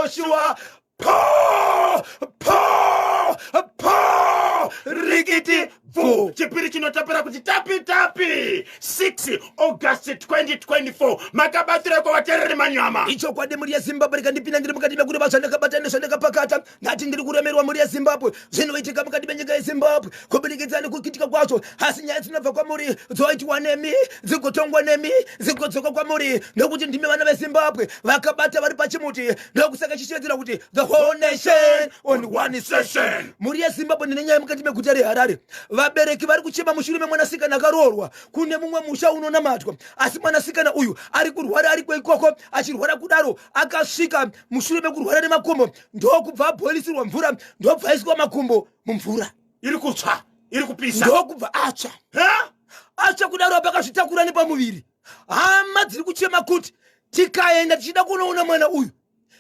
Joshua. Po po po rikiti bvu. Chipiri chinotapira kuti tapi tapi 6 August 2024. Makabatsira kwavatereri manyama. Ichokwadi mhuri yeZimbabwe, rikandipinda ndiri mukati mekureva zvandakabata nezvandakapakata. Ndati ndiri kuremerwa mhuri yeZimbabwe, zvinoitika mukati menyika yeZimbabwe kubudikidza nekuitika kwazvo, asi nyaya dzinobva kwamuri dzoitwa nemi, dzigotongwa nemi, dzigodzoka kwamuri, ndokuti ndimi vana veZimbabwe vakabata vari pachimuti. Ndokusaka chichiwedzera kuti the whole nation on one session. Mhuri yeZimbabwe, ndine nyaya mukati meguta reHarare. Vabereki vari kuchema mushure memwanasikana akaroorwa kune mumwe musha unonamatwa, asi mwanasikana uyu ari kurwara ariko ikoko. Achirwara kudaro, akasvika mushure mekurwara nemakumbo, ndokubva abhoilisirwa mvura, ndobva aiswa makumbo mumvura iri kutsva, iri kupisa, ndokubva atsva. Atsva kudaro, pakazvitakura nepamuviri. Hama dziri kuchema kuti tikaenda tichida kunoona mwana uyu,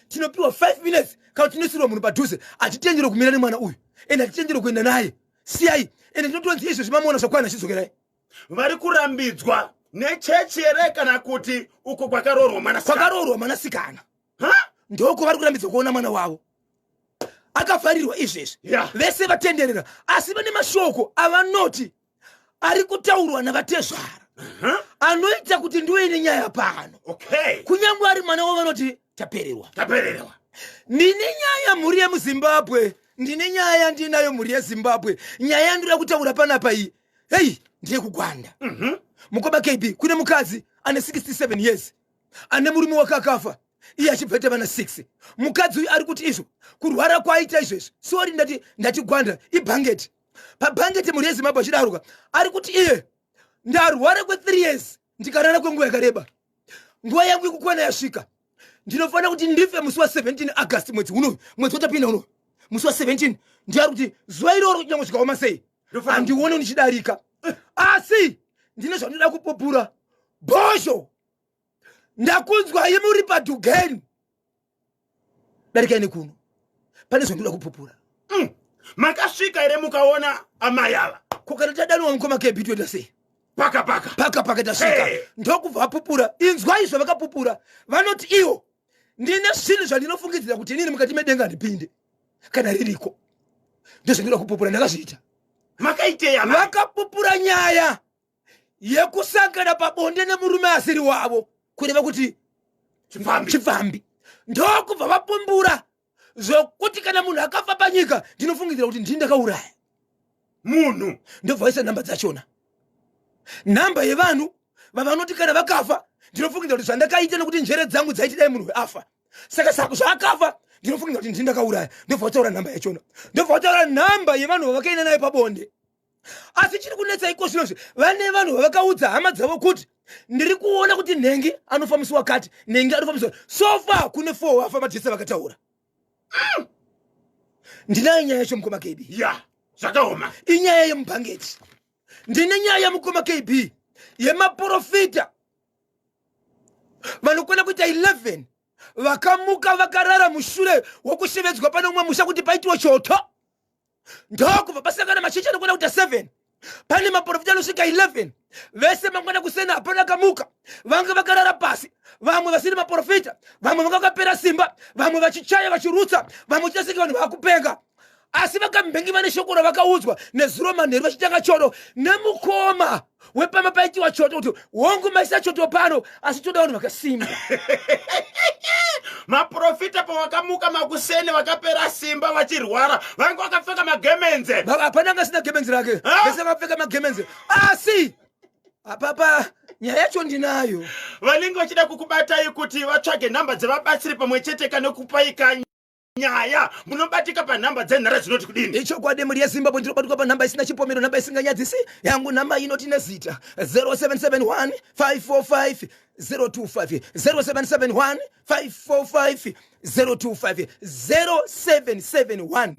tinopiwa 5 minutes kana tinoisirwa munhu padhuze. Hatitenderwe kumira nemwana uyu, ende hatitenderwe kuenda naye. Siyai, ende tinotonzi izvezvi mamuona zvakwana, chidzokerai. Vari kurambidzwa nechechi here kana kuti uko kwakaroorwa mwanasikana? Kwakaroorwa mwanasikana ndoko vari kurambidzwa kuona mwana wavo akavharirwa izvezvi. Vese vatenderera, asi vane mashoko avanoti ari kutaurwa navatezvara anoita kuti ndiwe nenyaya pano. Kunyange ari mwana wavo, vanoti tapererwa. Tapererwa. Ndine nyaya, mhuri yemuZimbabwe, ndine nyaya ndinayo, mhuri yeZimbabwe. Nyaya yandinoda kutaura panapa iyi, hei, ndeyekugwanda. Mukoma KB, kune mukadzi ane 67 years, ane murume wake akafa iye achibva vana 6. Mukadzi uyu ari kuti izvo kurwara kwaaita izvezvi, sorry, ndati Gwanda, iBhangethe. PaBhangethe, mhuri yeZimbabwe, achidaruka ari kuti iye ndarwara kwe3 years, ndikarara kwenguva yakareba. Nguva yangu yekukwana yasvika, ndinofanira kuti ndife musi wa17 August mwedzi unoyu, mwedzi watapinda unoyu, musi wa17. Ndiari kuti zuva iroro kunyange zvikaoma sei, handioni ndichidarika, asi ndine zvandinoda kupupura. Bhozho, ndakunzwai muri padhugeni, darikai nekuno, pane zvandinoda kupupura. Makasvika here mukaona amai ava? Ko kana tadanwa, mukoma KB, toita sei? Paka paka. Paka paka tasvika. Hey. Ndokubva vapupura. Inzwai zvavakapupura. Vanoti iwo ndine zvinhu zvandinofungidzira kuti inini mukati medenga handipinde kana ririko, ndozvandinoda kupupura, ndakazviita. Makaitei, amai? Vakapupura nyaya yekusangana pabonde nemurume asiri wavo, kureva kuti chipfambi. Chipfambi. Ndokubva vapumbura zvokuti kana munhu akafa panyika, ndinofungidzira kuti ndini ndakauraya munhu. Ndobva vaisa nhamba dzachona, nhamba yevanhu vavanoti kana vakafa ndinofungidzira kuti zvandakaita, nekuti njere dzangu dzaiti dai munhu afa, saka zvaakafa ndinofungidzira kuti ndini ndakauraya. Ndobva vataura nhamba yachona, ndobva vataura nhamba yevanhu vavakaenda naye pabonde. Asi chiri kunetsa iko zvinozvi, vane vanhu vavakaudza hama dzavo kuti ndiri kuona kuti nhengi anofa musi wakati, nhengi anofa musi wakati. So far kune four vafa, madhese vakataura. Ndinayo nyaya yacho, mukoma KB. Ya, zvakaoma. Inyaya yemubhangeti. Ndine nyaya yamukoma KB yemaprofita vanokwana kuita 11 vakamuka vakarara mushure wokushevedzwa pane umwe musha kuti paitiwe choto. Ndokubva pasangana machechi anokwana kuita 7, pane maprofita anosvika 11. Vese mangwana kusena hapana kamuka, vanga vakarara pasi, vamwe vasiri maprofita, vamwe vanga vakapera simba, vamwe vachichaya, vachirutsa, vamwe vachiita senge vanhu vakupenga, asi vakambenge vane shoko ravakaudzwa nezuro manheru vachitanga choto nemukoma wepamba paitiwa choto kuti hongu, maisa choto pano, asi toda vanhu vakasimba. Maprofita pawakamuka makuseni vakapera simba, vachirwara, vange vakapfeka magemenze? Hapana anga asina gemenzi rake. Vese vakapfeka magemenzi, asi apapa nyaya yacho ndinayo. Vanenge vachida kukubatai kuti vatsvage nhamba dzevabatsiri pamwe chete kana kupaika nyaya, munobatika panhamba dzenhara dzinoti kudini? Ichokwadi, mhuri yeZimbabwe, ndinobatwa panhamba isina chipomero, nhamba isinganyadzisi yangu. Nhamba inoti nezita 0771 545 025, 0771 545 025, 0771.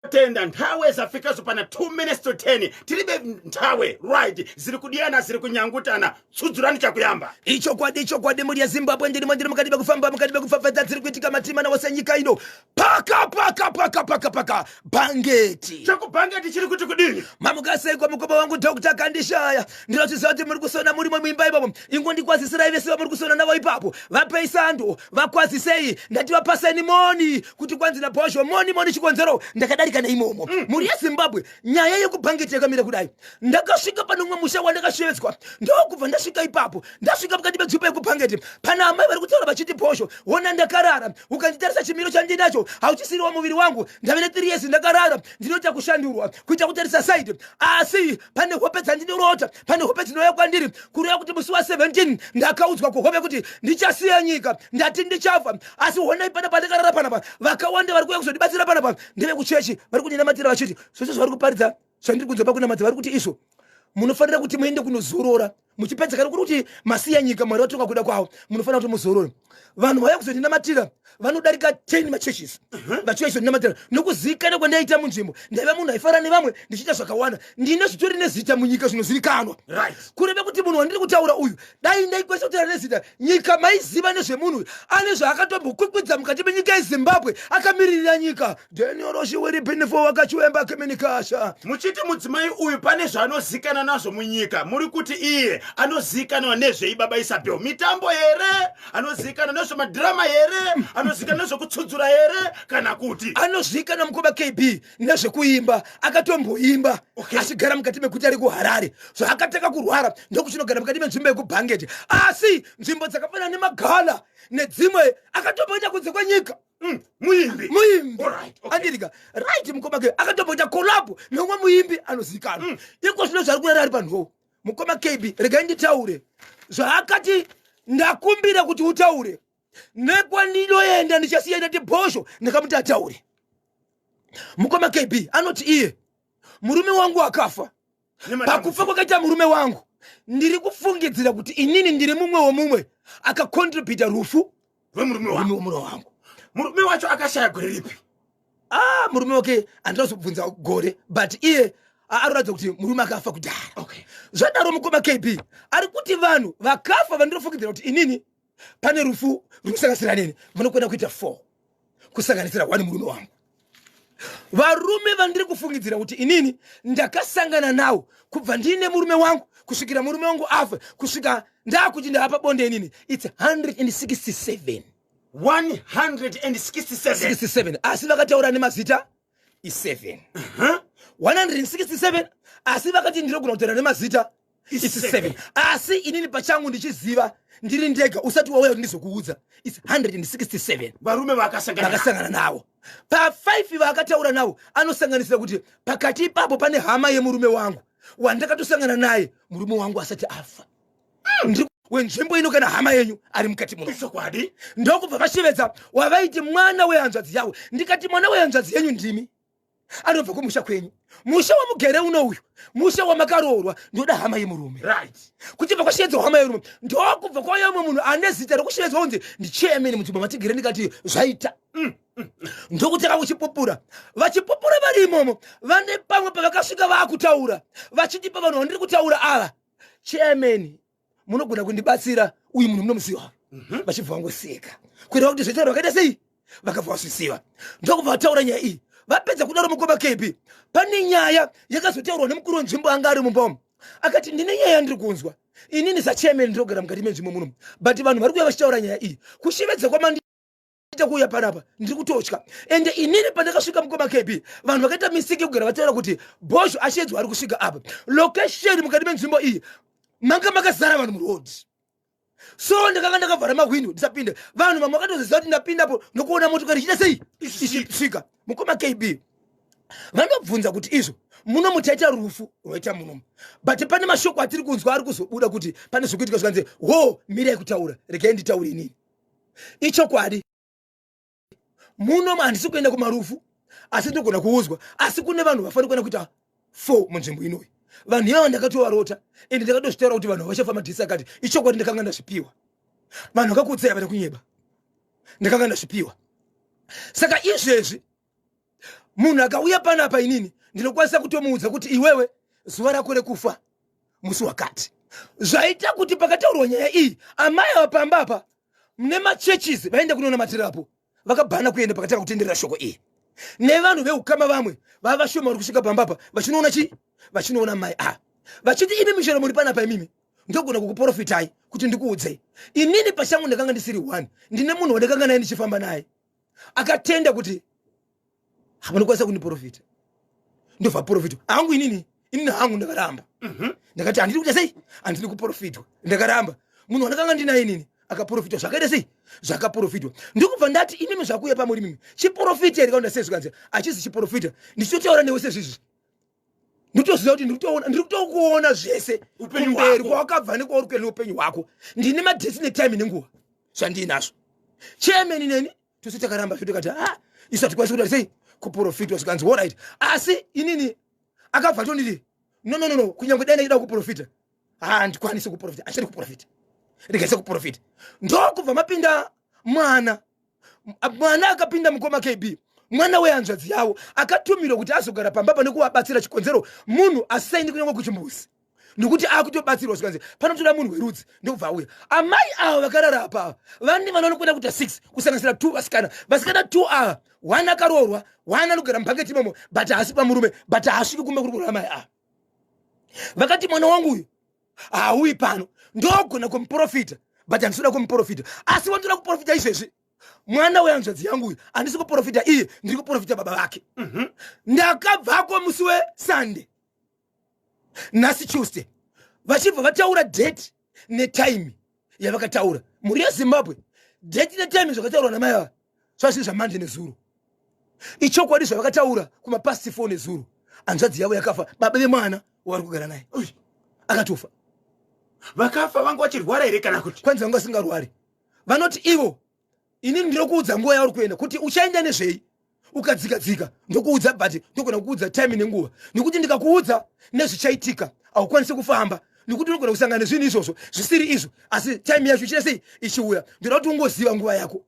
Tenda nthawe zafikazo pana 2 minutes to 10, tilibe nthawe, right? Ziri kudiyana, ziri kunyangutana, tsudzurani chakuyamba. Ichokwadi, ichokwadi, mhuri yeZimbabwe, ndirimo, ndiri mukati mekufamba, mukati mekufafadza dziri kuitika matima nawose nyika ino. Paka paka paka paka paka Bhangeti. Chakubhangeti chiri kuti kudini? Mamukaseikwa mukoma wangu Dr Kandishaya. Ndinotiziva kuti muri kusona murimo muimba imomo. Ingondikwazisirai vese vamuri kusona navo ipapo. Vapei sando, vakwazisei. Ndati vapaseni moni kuti kwanzi naBhozho moni moni chikonzero ndakadarika neimomo. Mhuri yeZimbabwe, nyaya yekubhangeti yakamira kudai. Ndakasvika pane umwe musha wandakashevedzwa, ndokubva ndasvika ipapo. Ndasvika pakati penzvimbo yekubhangeti, pana amai vari kutaura vachiti, "Bhozho, wona ndakarara, ukanditarisa chimiro chandinacho hauchisiriwo muviri wangu. Ndave ne3 years ndakarara, ndinoita kushandurwa, kuita kutarisa side, asi pane hope dzandinorota, pane hope dzinouya kwandiri, kureva kuti musi wa17 ndakaudzwa kuhope kuti ndichasiya nyika, ndati ndichafa. Asi honai pana pandakarara panapa, vakawanda vari kuuya kuzondibatsira panapa ndevekuchechi, vari kundinamatira vachiti zvose zvavari kuparidza zvandiri kunzwa pakunamata, vari kuti izvo munofanira kuti muende kunozorora muchipedza. Kana kuri kuti masiya nyika, Mwari vatonga kuda kwavo, munofanira kuti muzorore." Vanhu vauya kuzondinamatira vanodarika 10 machurches vachiuya kuzondinamatira nokuzivikanwa kwandaita munzvimbo. Ndaiva munhu aifara nevamwe, ndichiita zvakawanda, ndine zvitori nezita munyika zvinozivikanwa. Kureva kuti munhu wandiri kutaura uyu, dai ndaikwanisa kutaura nezita, nyika maiziva nezvemunhu uyu. Ane zvaakatombokwikwidza mukati menyika yeZimbabwe akamiririra nyika. Daniel Roshiwiri Pinifo wakachiwemba keminikasha. Muchiti mudzimai uyu pane zvaanozikanwa nazvo munyika, muri kuti iye anozikanwa nezvei, baba Isabel? Mitambo here? Anozikanwa nezvemadhirama here? Anozikanwa nezvekutsudzura here, kana kuti? Anozivikanwa, mukoma KB, nezvekuimba. Akatomboimba achigara mukati meguta rekuHarare. Zvaakatanga kurwara ndokuchinogara mukati menzvimbo yekuBhangeti, asi nzvimbo dzakafanana nemagala nedzimwe akatomboita kunze kwenyika. Muimbi. Muimbi. Alright, okay. Andirika, right, mukoma KB, akatomboita collab neumwe muimbi anozivikanwa. Iko zvino zvari kurara ari panhoo, mukoma KB, regai nditaure zvaakati, "Ndakumbira kuti utaure nekwandinoenda, ndichasiya ndati Bhosho." Ndakamuti ataure. Mukoma KB, anoti iye, "Murume wangu akafa." Pakufa kwakaita murume wangu, ndiri kufungidzira kuti inini ndiri mumwe womumwe akacontributa rufu rwemurume wangu. Wemurume wangu. Murume wacho akashaya gore ripi? Ah, murume wake handinazobvunza gore, but iye aroratidza kuti murume akafa kudhara. Zvadaro, mukoma KB, ari kuti vanhu vakafa vandinofungidzira kuti inini pane rufu runosanganisira nini vanokwenda kuita 4, kusanganisira one murume wangu. Varume vandiri kufungidzira kuti inini ndakasangana nawo kubva ndiine murume wangu kusvikira murume wangu afa, kusvika ndakuti ndaapa bonde inini, it's 167. 167? 67, asi vakataura nemazita i7. 167, asi vakati ndinogona kutaura nemazita it's 7, asi inini pachangu ndichiziva ndiri ndega, usati wauya kuti ndizokuudza, it's 167. Varume vakasangana. Vakasangana navo. Pa5 vaakataura navo, anosanganisira kuti pakati ipapo pane hama yemurume wangu wandakatosangana naye murume wangu asati afa. Ndiri wenzvimbo ino, kana hama yenyu ari mukati muno. Chokwadi. Ndokubva vashevedza wavaiti mwana wehanzvadzi yavo. Ndikati, "Mwana wehanzvadzi yenyu ndimi, anobva kumusha kwenyu, musha wamugere uno uyu, musha wamakaroorwa. Ndoda hama yemurume." Kuchibva kwashevedzwa hama yemurume, ndokubva kwauya umwe munhu ane zita rokushevedzwa kunzi ndichairman munzvimbo matigere. Ndikati, "Zvaita." Ndokutanga kuchipupura, vachipupura vari imomo. Vane pamwe pavakasvika vaakutaura vachitipa, "Vanhu vandiri kutaura ava, chairman, munogona kundibatsira, uyu munhu munomuziva?" Vachibva vangoseka, kureva kuti zvetaura vakaita sei, vakabva vasvisiva, ndokubva vataura nyaya iyi. Vapedza kudaro, mukoma KB, pane nyaya yakazotaurwa nemukuru wenzvimbo anga ari mumba umu. Akati, "Ndine nyaya yandiri kunzwa inini sachairman, ndinogara mukati menzvimbo muno, but vanhu vari kuuya vachitaura nyaya iyi. Kushevedza kwamandi ita kuuya panapa, ndiri kutotya. Ende inini pandakasvika, mukoma KB, vanhu vakaita mistake yekugara vataura kuti Bhozho ashedzwa ari kusvika apa. Location mukati menzvimbo iyi manga makazara vanhu muroad, so ndakanga ndakavhara mahwindo ndisapinde. Vanhu vamwe vakatoziva kuti ndapindapo nokuona motokari ichiita sei, ichisvika." Mukoma KB, vanobvunza kuti, "Izvo muno muchaita rufu rwaita munomu, but pane mashoko atiri kunzwa ari kuzobuda kuti pane zvekuitika." Zvikanzi, "Ho, mirai kutaura, regai nditaure inini. Ichokwadi, muno handisi kuenda kumarufu, asi ndinogona kuudzwa. Asi kune vanhu vafanira kuenda kuita four munzvimbo inoyi. Vanhu ivava ndakatovarota, ende ndakatozvitaura kuti vanhu vachafa madhisi akati. Ichokwadi, ndakanga ndazvipiwa. Vanhu vakakuudzai, havana kunyeba, ndakanga ndazvipiwa. Saka izvezvi Munhu akauya panapa, inini ndinokwanisa kutomuudza kuti iwewe zuva rako rekufa musi wakati. Zvaita kuti pakataurwa nyaya iyi, amai ava pamba apa nemachurches vaenda kunonamatirapo vakabhana kuenda pakatanga kutenderera shoko iyi, nevanhu veukama vamwe vava vashoma vari kusvika pamba apa vachinoona chii, vachinoona mai ava vachiti, "Imi mishero muri panapa, imimi ndogona kukuprofitai kuti ndikuudzei. Inini pachangu ndakanga ndisiri one, ndine munhu wandakanga naye ndichifamba naye akatenda kuti hamunokwanisa kundiprofita." Ndobva profitwa hangu inini. Inini hangu ndakaramba. Ndakati handidi kuita sei, handidi kuprofitwa. Ndakaramba. Munhu wandakanga ndinaye inini akaprofitwa. Zvakaita sei? Zvakaprofitwa. Ndikubva ndati, "Imimi zvakuuya pamuri mimi, chiprofita here?" Kaunda sei? Zvikanzi hachisi chiprofita, ndichitotaura newe sezvizvi, nditoziva kuti ndiri kutokuona zvese Upenyu kumberi hwako. kwawakabva nekwauri kuenda neupenyu hwako. Ndine madates netime nenguva zvandinazvo. Chairman neni tose takaramba zvo, tikati, "Ah, isu hatikwanisi kuita sei, kuprofitwa." Zvikanzi, "Alright." Asi inini akabva tonditi, "No, no, no, no, kunyange dai ndaida kuprofita, handikwanisi kuprofita, achiri kuprofita, regaise kuprofita." Ndokubva mapinda mwana. Mwana akapinda, mukoma KB, mwana wehanzvadzi yavo akatumirwa kuti azogara pamba pane kuvabatsira. Chikonzero, munhu asisaendi kunyange kuchimbuzi nekuti akutobatsirwa. Zvikanzi panotoda munhu werudzi. Ndokubva auya. Amai ava vakarara apa ava vane vana vanokwenda kuita 6, kusanganisira 2 vasikana. Vasikana 2 ava, one akaroorwa, one anogara mubhangeti imomo, but haasi pamurume, but haasviki kumba kuri kurara amai ava. Vakati, "Mwana wangu uyu hauyi pano, ndogona kumuprofita, but handisi kumuprofita. Asi wandoda kuprofita izvezvi mwana wehanzvadzi yangu uyu. Handisi kuprofita iye, ndiri kuprofita baba vake." Ndakabvako musi weSunday, nhasi Tuesday. Vachibva vataura date netime yavakataura. Mhuri yeZimbabwe, date netime zvakataurwa namai ava zvazviri zvamanje nezuro. Ichokwadi zvavakataura kumapast 4 nezuro, hanzvadzi yavo yakafa, baba vemwana wavari kugara naye akatofa. Vakafa vanga vachirwara here kana kuti? Kwanzi vanga vasingarwari. Vanoti ivo, "Inini ndinokuudza nguva yauri kuenda, kuti uchaenda nezvei. Ukadzika-dzika ndokuudza, but ndogona kukuudza time nenguva, nekuti ndikakuudza nezvichaitika haukwanisi kufamba, nekuti unogona kusangana nezvinhu izvozvo zvisiri izvo. Asi time yacho ichita sei, ichiuya, ndoda kuti ungoziva nguva yako."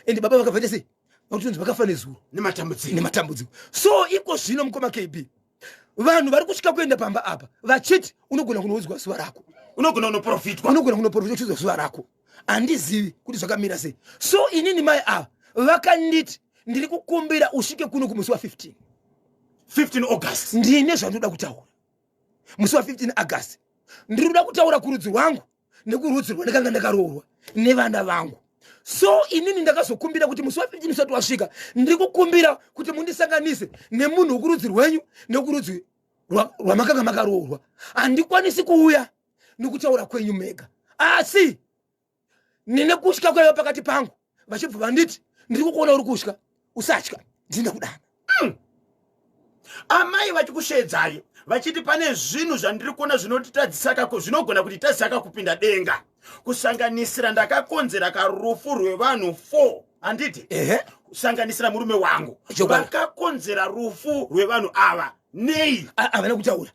Ende baba vakabvaita sei, vakutonzi vakafa nezuro. Nematambudziko. Nematambudziko. So iko zvino, mukoma KB, vanhu vari kusvika kuenda pamba apa vachiti unogona kunoudzwa zuva rako. Unogona kunoprofitwa. Unogona kunoprofitwa uchiudzwa zuva rako. Handizivi kuti zvakamira sei. So inini mai ava vakanditi, "Ndiri kukumbira usvike kuno kumusi wa15." 15 August. "Ndine zvandoda kutaura musi wa15 August. Ndiri kuda kutaura kurudzi rwangu nekurudzi rwandakanga ndakaroorwa nevana vangu." So inini ndakazokumbira kuti musi wa15 usati wasvika, ndiri kukumbira kuti mundisanganise nemunhu wekurudzi rwenyu nekurudzi rwamakanga makaroorwa. Handikwanisi kuuya nekutaura kwenyu mega, asi nine kutya kwaiva pakati pangu. Vachibva vanditi, "Ndiri kukuona uri kutya, usatya, ndinda kudana." Amai vachikushedzai vachiti pane zvinhu zvandiri kuona zvinotitadzisaka, zvinogona kutitadzisaka kupinda denga, kusanganisira ndakakonzera karufu rwevanhu 4, handiti? Ehe. Kusanganisira murume wangu. Chokwadi. Vakakonzera rufu rwevanhu ava nei? Havana kutaura.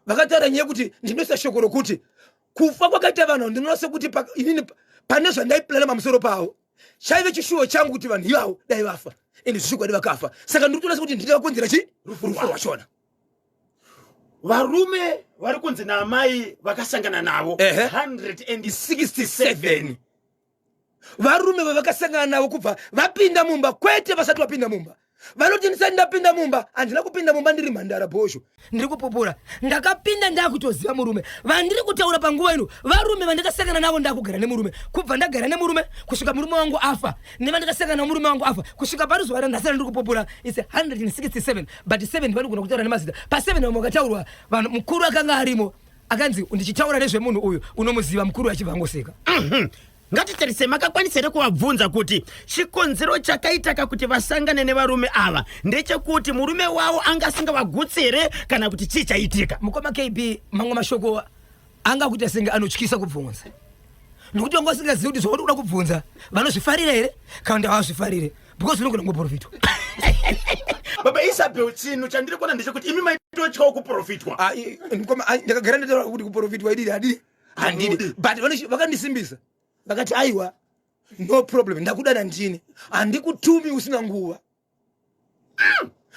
Vakataura nyaya yekuti ndinoisa shoko rokuti kufa kwakaita vanhu, ndinoona sekuti inini pane zvandaiplana pamusoro pavo. Chaive chishuwo changu kuti vanhu ivavo dai vafa, ende zvichokwadi vakafa. Saka ndiri kutoona sekuti ndinavakonzera chi rufu rwachona. Varume vari kunzi naamai vakasangana navo 167. 67 varume vavakasangana navo kubva vapinda mumba, kwete vasati vapinda mumba. Vanoti, "Ndisati ndapinda mumba, handina kupinda mumba ndiri mhandara bhosho, ndiri kupupura. Ndakapinda ndakutoziva murume vandiri kutaura panguva ino. Varume vandakasangana navo ndakugara nemurume, kubva ndagara nemurume kusvika murume wangu afa, nevandakasangana namurume wangu afa kusvika pari zuva ranhasi randiri kupupura, is 167, but 7 vanogona kutaura nemazita. Pa7 vamwe vakataurwa vanhu, mukuru akanga arimo akanzi, 'Ndichitaura nezvemunhu uyu, unomuziva?' Mukuru achibva angoseka. Ngatitarise, makakwanisa here kuvabvunza kuti chikonzero chakaitaka kuti vasangane nevarume ava ndechekuti murume wavo anga asingavagutsi here, kana kuti chii chaitika? Mukoma KB, mamwe mashoko anga kuita senge anotyisa kubvunza, nekuti wanga usingazivi kuti zvauri kuda kubvunza vanozvifarira here kana kuti havazvifarire, because unogona kungoprofitwa. Baba Isabel, chinhu chandiri kuona ndechekuti imi maitotyawo kuprofitwa. Ah, mukoma, ah, ndakagara ndataura kuti kuprofitwa ididi hadii, handidi. Hamudi. But vakandisimbisa, vakati, "Aiwa, no problem, ndakudana ndini, handikutumi usina nguva."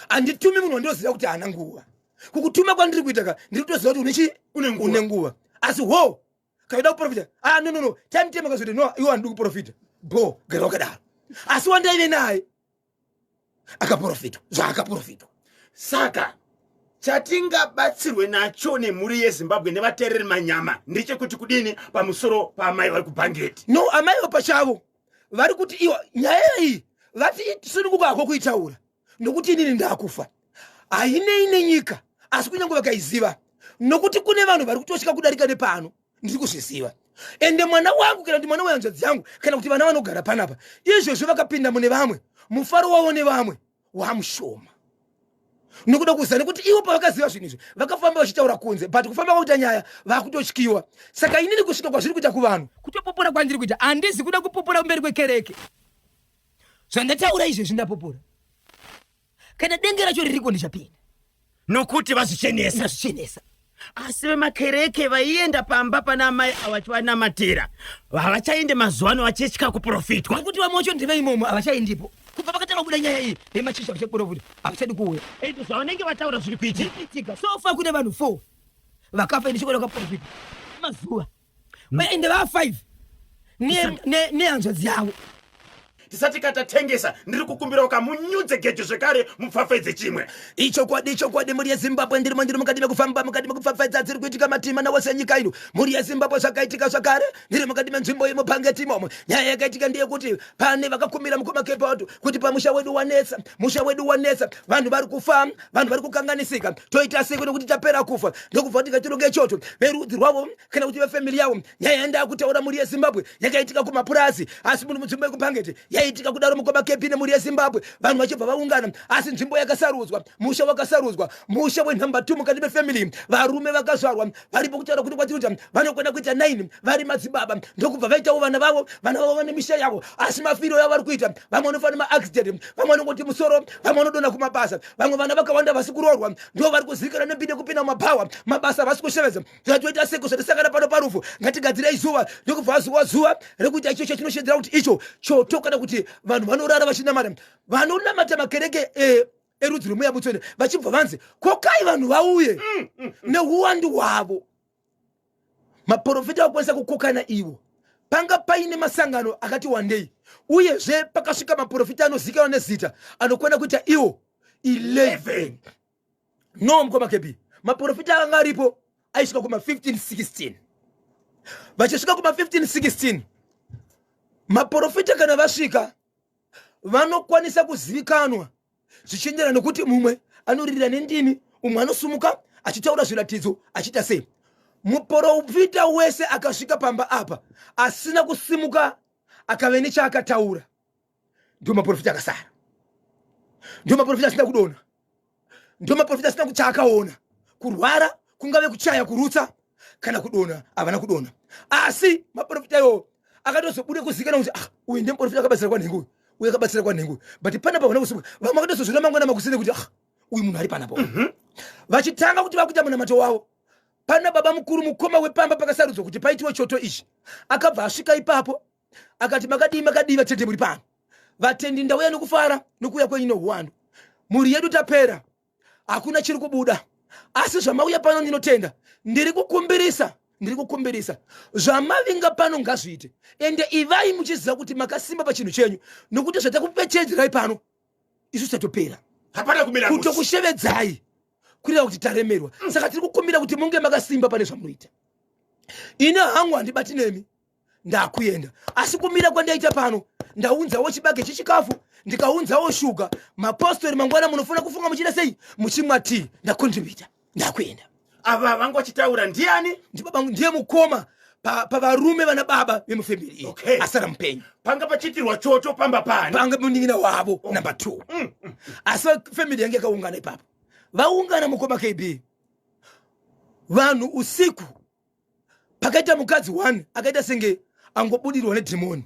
Handitumi munhu wandinoziva kuti haana nguva. Kukutuma kwandiri kuita ka, ndiri kutoziva kuti une chii? Une nguva. Une nguva. Asi ho, kaida kuprofita, ah, no, no, no, time time akazoti no, iwe handidi kuprofita, bo gara wakadaro. Asi wandaive naye akaprofitwa zvaakaprofitwa. Saka chatingabatsirwe nacho nemhuri yeZimbabwe nevateereri manyama ndechekuti kudini pamusoro paamai vari kuBhangeti? No, amaivo pachavo vari kuti iwa nyaya iyi vati sununguka hako kuitaura, nokuti inini ndakufa, hainei nenyika. Asi kunyange vakaiziva, nokuti kune vanhu vari kutosvika kudarika nepano, ndiri kuzviziva. Ende mwana wangu, kana kuti mwana wehanzvadzi yangu, kana kuti vana vanogara panapa izvozvo, vakapinda mune vamwe, mufaro wavo nevamwe wamushoma, nokuda kuziva, nekuti ivo pavakaziva zvinhu izvi vakafamba vachitaura kunze, but kufamba kwakuita nyaya vakutotyiwa. Saka inini kusvika kwazviri kuita kuvanhu, kutopopora kwandiri kuita, handizi kuda kupopora kumberi kwekereke. Zvandataura izvezvi ndapopora, kana denge racho ririko ndichapinda. Nokuti vazvichenesa. Ndazvichenesa. Asi vemakereke vaienda pamba pana amai ava vachivanamatira havachaende mazuva ano, vachitya kuprofitwa. Nokuti vamwe vacho ndeve imomo, havachaendipo kubva pakatanga kubuda nyaya iyi vemachechi. Havachaprofita, havachadi kuuya. Ende zvavanenge vataura zviri kuitika. Itika. So far kune vanhu 4 vakafa ende chikoda vakaprofita mazuva, ende vaa 5 nehanzvadzi yavo. Tisati katatengesa, ndiri kukumbirawo kamunyudze gejo zvekare, mupfapfaidze chimwe. Ichokwadi, ichokwadi, mhuri yeZimbabwe. Ndirimo, ndiri mukati mekufamba, mukati mekupfapfaidza dziri kuitika matima nawose nyika ino. Mhuri yeZimbabwe, zvakaitika zvakare, ndiri mukati menzvimbo yemuPangeti imomo. Nyaya yakaitika ndeyekuti pane vakakumbira mukoma Kepato kuti pamusha wedu wanetsa, musha wedu wanetsa, vanhu vari kufa, vanhu vari kukanganisika, toita sei nekuti tapera kufa? Ndokubva kuti ngatironge choto verudzi rwavo kana kuti vefamily yavo. Nyaya yandaa kutaura, mhuri yeZimbabwe, yakaitika kumapurazi, asi muri munzvimbo yekuPangeti yaitika kudaro, mukoma Kepi nemhuri yeZimbabwe. Vanhu vachibva vaungana, asi nzvimbo yakasarudzwa, musha wakasarudzwa, musha wenhamba 2 mukati mefamily. Varume vakazvarwa varipo, kutaura kuti kwatiri kuita, vanokwana kuita 9 vari madzibaba. Ndokubva vaitawo vana vavo, vana vavo vane misha yavo. Asi mafiro yavo vari kuita, vamwe vanofa nemaaccident, vamwe vanongoti musoro, vamwe vanodonha kumabasa, vamwe vana vakawanda vasi kuroorwa, ndo vari kuzivikanwa nembiri yekupinda mumabhawa, mabasa havasi kushevedza. Zvatoita seko zvatisangana pano parufu, ngatigadzirei zuva. Ndokubva zuva zuva rekuita icho chatinoshedzera kuti icho choto, kana kuti vanhu vanorara vachinamata, vanonamata makereke erudzi rwemweya mutsvene, vachibva vanzi kokai vanhu vauye neuwandu hwavo. Maprofita vakwanisa kukokana ivo. Panga paine masangano akati wandei, uyezve pakasvika maprofita anozivikanwa nezita anokwana kuita iwo 11. No, mukoma Kepi, maprofita akanga aripo aisvika kuma 15 16. Vachisvika kuma 15 16 maprofita, kana vasvika vanokwanisa kuzivikanwa zvichienderana nokuti mumwe anoririra nendimi, umwe anosumuka achitaura zviratidzo, achiita sei. Muprofita wese akasvika pamba apa asina kusimuka akave nechaakataura, ndio maprofita akasara, ndio maprofita asina kudonha, ndio maprofita asina chaakaona, kurwara, kungave kuchaya, kurutsa kana kudonha, havana kudonha. Asi maprofita iwowo akatozobuda kuzikanwa kuti ah, uyu ndiye muprofita akabatsira kwanhengo uyu, uyu akabatsira kwanhengo uyu, but panapa havana kusimuka. Vamwe vakatozozviona mangwana makuseni kuti ah, uyu munhu ari panapo. Vachitanga kuti vakuita munamato wavo, pana baba mukuru, mukoma wepamba pakasarudzwa kuti paitiwe choto ichi, akabva asvika ipapo akati, "Makadii, makadii vatete muri pano? Vatendi, ndauya nokufara nokuuya kwenyu neuwandu. Mhuri yedu tapera, hakuna chiri kubuda, asi zvamauya pano ndinotenda. Ndiri kukumbirisa, ndiri kukumbirisa, zvamavinga pano ngazviite. Ende ivai muchiziva kuti makasimba pachinhu chenyu, nokuti zvatakupechedzerai pano isu tatopera." Hapana kumira mushe. Kutokushevedzai kureva kuti taremerwa. Saka tiri kukumbira kuti munge makasimba pane zvamunoita. Ini hangu handibati nemi, ndakuenda. Asi kumira kwandaita pano, ndaunzawo chibage chechikafu, ndikaunzawo shuga. Mapostori, mangwana munofanira kufunga muchiita sei, muchimwa tii. Ndakontributa, ndakuenda. Ava vanga vachitaura ndiani? Ndibaba, ndiye mukoma pavarume vana baba vemufamily iyi asara mupenyu. Panga pachiitirwa choto pamba pani? Panga munin'ina wavo number 2. Asi family yange yakaungana ipapo. Vaungana, mukoma KB, vanhu usiku pakaita mukadzi one akaita senge angobudirwa nedhimoni.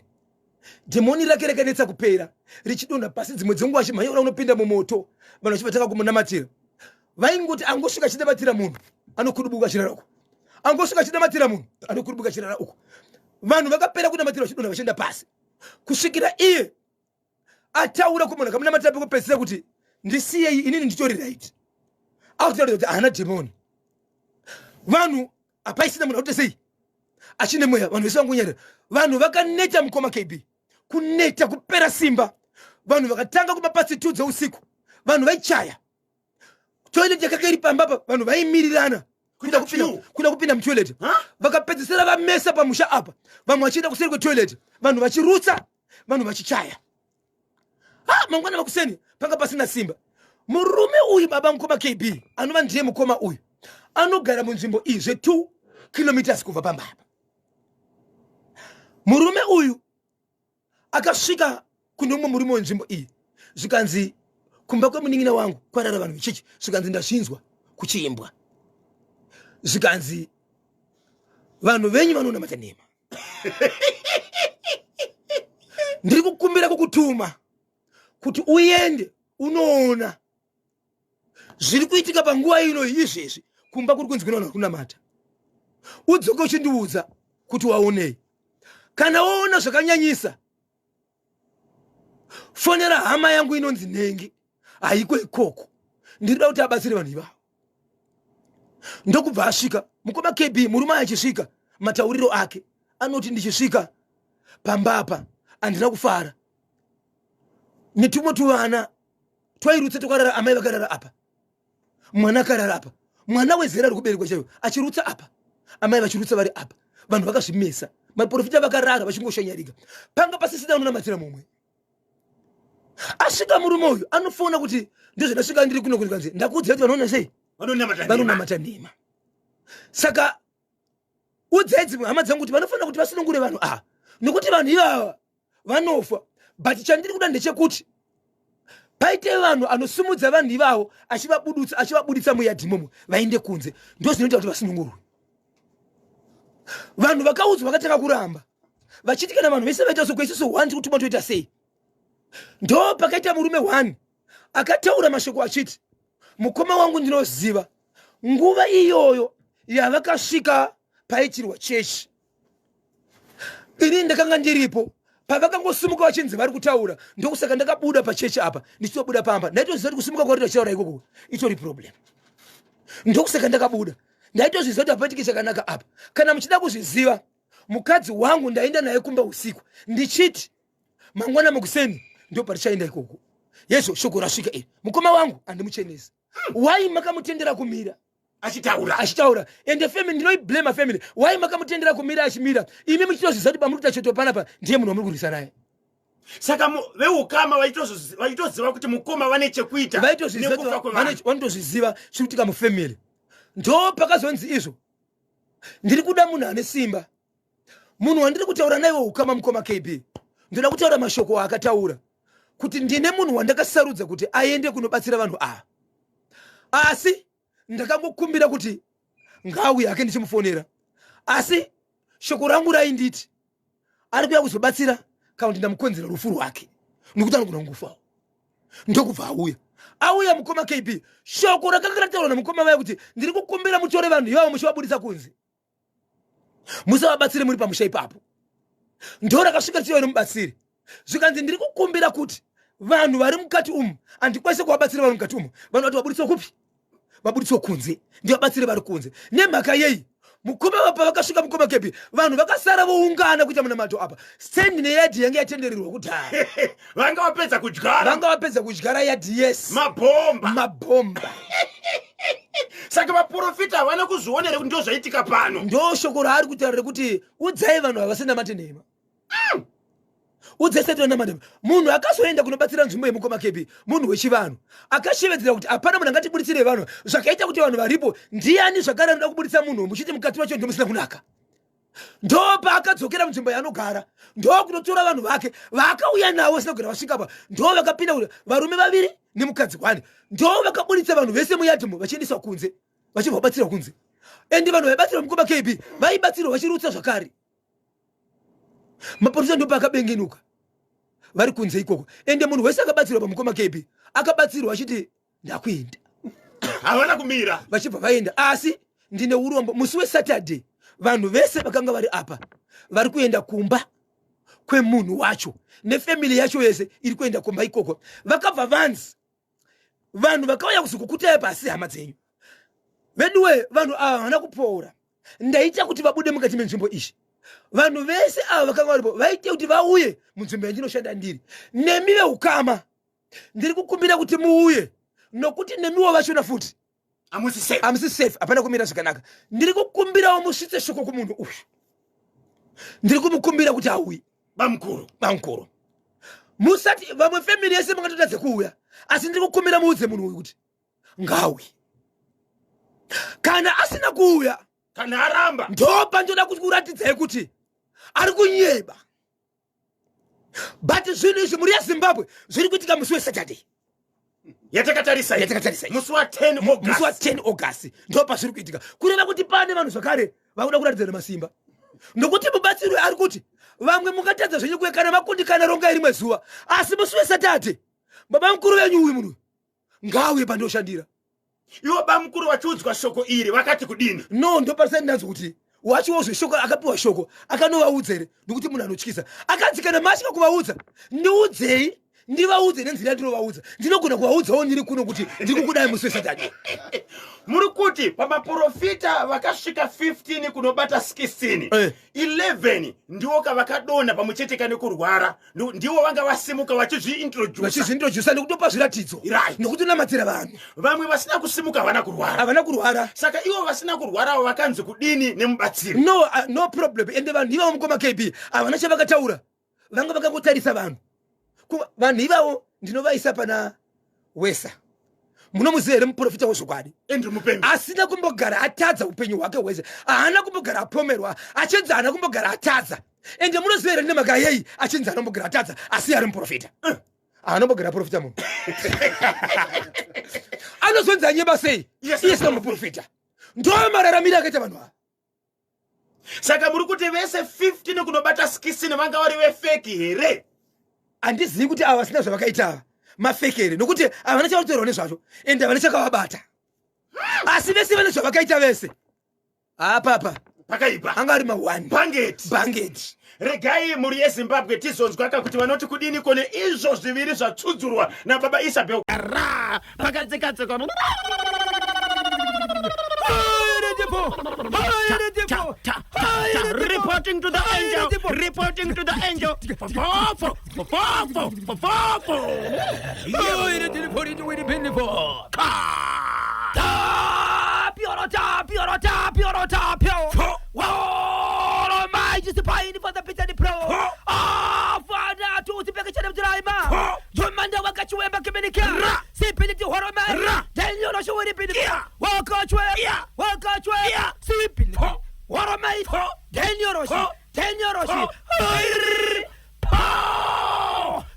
Dhimoni rake rakanetsa kupera, richidonha pasi, dzimwe dzenguva achimhanya kuda kunopinda mumoto. Vanhu vachivatanga kumunamatira, vaingoti angosvika achinamatira munhu, anokudubuka achirara uko, angosvika achinamatira munhu, anokudubuka achirara uko. Vanhu vakapera kunamatira vachidonha vachienda pasi, kusvikira iye ataura kumunhu akamunamatira pekupedzisira kuti, Ndisiyei inini, nditori right. Akutaura kuti haana dhemoni. Vanhu hapaisina munhu akuti sei achine mweya. Vanhu vese vangonyarira, vanhu vakaneta, mukoma KB, kuneta kupera simba. Vanhu vakatanga kuba pasi 2 dzeusiku, vanhu vaichaya toilet yakanga iri pamba pa, vanhu vaimirirana kuda kupinda mutoilet. Vakapedzisira vamesa pamusha apa, vamwe vachienda kuseri kwetoilet, vanhu vachirutsa, vanhu vachichaya. Ha, mangwana makuseni panga pasina simba. Murume uyu, baba mukoma KB, anova ndiye mukoma uyu, anogara munzvimbo iyi zve 2 kilometers kubva pamba apa. Murume uyu akasvika kune umwe murume wenzvimbo iyi, zvikanzi kumba kwemunin'ina wangu kwarara vanhu vechechi. Zvikanzi ndazvinzwa kuchiimbwa. Zvikanzi vanhu venyu vanonamata nhema. Ndiri kukumbira kukutuma kuti uende unoona zviri kuitika panguva ino izvezvi kumba kuri kunzi kune vanhu vari kunamata. Udzoke uchindiudza kuti waonei. Kana waona zvakanyanyisa, fonera hama yangu inonzi Nhengi, haiko ikoko. Ndiri kuti abatsire vanhu ivavo. Ndokubva asvika mukoma KB. Murume achisvika, matauriro ake anoti, ndichisvika pamba apa handina kufara netumwe tuvana twairutsa twakarara, amai vakarara apa, mwana akarara apa, mwana wezera rekuberekwa chaiyo achirutsa apa, amai vachirutsa vari apa. Vanhu vakazvimesa, maprofita vakarara vachingoshanyarika, panga pasisina unonamatira mumwe. Asvika murume uyu anofona kuti ndozvandasvika, ndiri kuno kunzi ndakuudza kuti vanoona sei, vanonamata nhema. Saka udzai dzimwe hama dzangu kuti vanofanira kuti vasunungure vanhu ava, nokuti vanhu ivava vanofa. But chandiri kuda ndechekuti paite vanhu anosimudza vanhu ivavo achivabudutsa, achivabuditsa muyadhimomo, vaende kunze. Ndo zvinoita kuti vasunungurwe. Vanhu vakaudzwa vakatanga kuramba vachiti kana vanhu vese vaita soko, isusu one tikutuma toita sei? Ndo pakaita murume one akataura mashoko achiti, mukoma wangu, ndinoziva nguva iyoyo yavakasvika paitirwa chechi, ini ndakanga ndiripo pavakangosimuka vachinzi vari kutaura. Ndokusaka ndakabuda pachechi apa, ndichitobuda pamba ndaitoziva kuti kusimuka kwari vachitaura ikoko itori problem. Ndokusaka ndakabuda, ndaitozviziva kuti hapaitiki chakanaka apa. Kana muchida kuzviziva, mukadzi wangu ndaenda naye kumba usiku ndichiti mangwana mukuseni ndo patichaenda ikoko. Yezvo shoko rasvika iri, mukoma wangu handimuchenesi. Wai makamutendera kumira achitaura? Achitaura. Ende family, ndinoiblame family. Wai makamutendera kumira achimira, imi muchitozviziva kuti pamuri kuita choto panapa ndiye munhu wamuri kurwisa naye? Saka veukama vaitoziva kuti mukoma vane chekuita nekufa kwevanhu. Vanotozviziva zviri kuitika mufamily. Ndo pakazonzi izvo, ndiri kuda munhu ane simba. Munhu wandiri kutaura naye weukama, mukoma KB, ndoda kutaura mashoko aakataura kuti ndine munhu wandakasarudza kuti aende kunobatsira vanhu ava, asi ndakangokumbira kuti ngauye hake ndichimufonera, asi shoko rangu rainditi ari kuya kuzobatsira kana kuti ndamukonzera rufu rwake, nokuti anogona kungofawo. Ndokubva auya. Auya, mukoma KB, shoko rakanga rataurwa namukoma vaya kuti ndiri kukumbira mutore vanhu ivavo muchivabudisa kunze, musavabatsire muri pamusha ipapo, ndo rakasvika richiva nomubatsiri. Zvikanzi ndiri kukumbira kuti vanhu vari mukati umu handikwanise kuvabatsira vari mukati umu. Vanhu vati vabudiswa kupi? Vabudiswa kunze, ndivabatsire vari kunze. Nemhaka yei? Mukoma vapa vakasvika, mukoma kepi, vanhu vakasara voungana kuita munamato apa. Stendi neyadhi yange yatendererwa kudhara. Vanga vapedza kudyara. Vanga vapedza kudyara yadhi, yes. Mabhomba. Mabhomba. Saka vaprofita havana kuzviona here kuti ndo zvaitika pano? Ndo shoko raari kutaura rekuti udzai vanhu havasina mate nhema. Udzai sati vanamate. Munhu akazoenda kunobatsira nzvimbo yemukoma kepi, munhu wechivanhu akashevedzera kuti hapana munhu angatibuditsire vanhu. Zvakaita kuti vanhu varipo ndiani zvakare anoda kubuditsa munhu muchiti mukati macho ndomusina kunaka? Ndo paakadzokera munzvimbo yaanogara, ndo kunotora vanhu vake vaakauya navo vasina kugara vasvika pa. Ndo vakapinda kuti varume vaviri nemukadzi wani, ndo vakaburitsa vanhu vese muyadhimo vachiendeswa kunze, vachibva vabatsirwa kunze. Ende vanhu vaibatsirwa, mukoma KB, vaibatsirwa vachirutsa zvakare. Maporisa ndo paakabengenuka vari kunze ikoko. Ende munhu wese akabatsirwa pamukoma KB akabatsirwa achiti ndakuenda. Havana kumira. Vachibva vaenda. Asi ndine urombo, musi weSaturday vanhu vese vakanga vari apa vari kuenda kumba kwemunhu wacho, nefamily yacho yese iri kuenda kumba ikoko. Vakabva vanzi Vanhu vakauya kuzokukutai pasi hama dzenyu. Veduwe, vanhu ava havana kupora. Ndaita kuti vabude mukati menzvimbo iyi. Vanhu vese ava vakanga varipo vaite kuti vauye munzvimbo yandinoshanda ndiri. Nemi veukama ndiri kukumbira kuti muuye, nokuti nemiwo vachona futi hamusi safe, hapana kumira zvakanaka. Ndiri kukumbirawo musvitse shoko kumunhu uyu, ndiri kumukumbira kuti auye. Bamukuru, bamukuru, musati vamwe family yese mungatotadze kuuya, asi ndiri kukumbira muudze munhu uyu kuti ngauye. Kana asina kuuya, kana aramba, ndopa ndoda kuratidzai kuti ari kunyeba. But zvinhu izvi, mhuri yeZimbabwe, zviri kuitika musi weSaturday yatakatarisa, yatakatarisa, musi wa10. Musi wa10 August ndo pazviri kuitika. Kureva kuti pane vanhu zvakare vakuda kuratidzana masimba, nokuti mubatsiri ari kuti vamwe mungatadza zvenyu kuye, kana makundikana rongai rimwe zuva, asi musi weSaturday baba mukuru venyu uyu munhu ngauye pandoshandira. Ivo bamukuru vachiudzwa shoko iri vakati kudini? No, ndopasai ndanzwa kuti wachiwo zveshoko, akapiwa shoko akanovaudza here? Nokuti munhu anotyisa. Akanzi kana masvika kuvaudza, ndiudzei ndivaudze nenzira yandinovaudza. Ndinogona kuvaudzawo ndiri kuno kuti ndiri kukudai musi weSaturday. Muri kuti pamaprofita vakasvika 15 kunobata 16, 11 ndiwo kavakadonha pamwe chete kane kurwara, ndiwo vanga vasimuka vachizviintroduce, vachizviintrodusa nekutopa zviratidzo, nekutonamatira vanhu. Vamwe vasina kusimuka havana kurwara. Havana kurwara. Saka ivo vasina kurwara avo vakanzi kudini nemubatsiri? No, no problem. Ende vanhu ivavo, mukoma KB, havana chavakataura, vanga vakangotarisa vanhu. Vanhu ivavo ndinovaisa pana Wesa. Munomuziva here muprofita wezvokwadi? Andrew Mupembe. Asina kumbogara atadza upenyu hwake hwese, haana kumbogara apomerwa, achinzi haana kumbogara atadza. Ende munoziva here nemhaka yei achinzi haana kumbogara atadza asi ari muprofita? Haana kumbogara aprofita. Munhu anozonzi anyeba sei? Iye sina muprofita. Ndo mararamiro akaita vanhu ava. Saka muri kuti vese 15 kunobata 16 vanga vari vefake here? Handizivi kuti ava vasina zvavakaita ava mafake here, nokuti havana chavatoerwa nezvazvo ende havana chakavabata, asi vese vane zvavakaita vese apapa. Pakaipa. Anga ari ma1. Bhangeti. Bhangeti. Regai mhuri yeZimbabwe tizonzwaka kuti vanoti kudini kone izvo zviviri zvatsudzurwa nababa Isabel. Ra pakatsekatsekwa. Reporting to the angel, reporting to the angel. Fofo, fofo, fofo.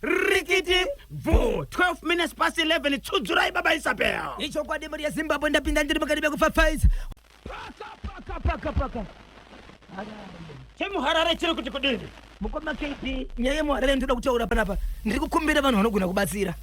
Rikiti bvu, 12 minutes past 11. Tsudzurai, baba Isabel. Ichokwadi, mhuri yeZimbabwe, ndapinda ndiri mukati mekufafaiza. Paka paka paka paka. ChemuHarare chiri kuti kudini? Mukoma KB, nyaya yemuHarare ndoda kutaura panapa. Ndiri kukumbira vanhu vanogona kubatsira.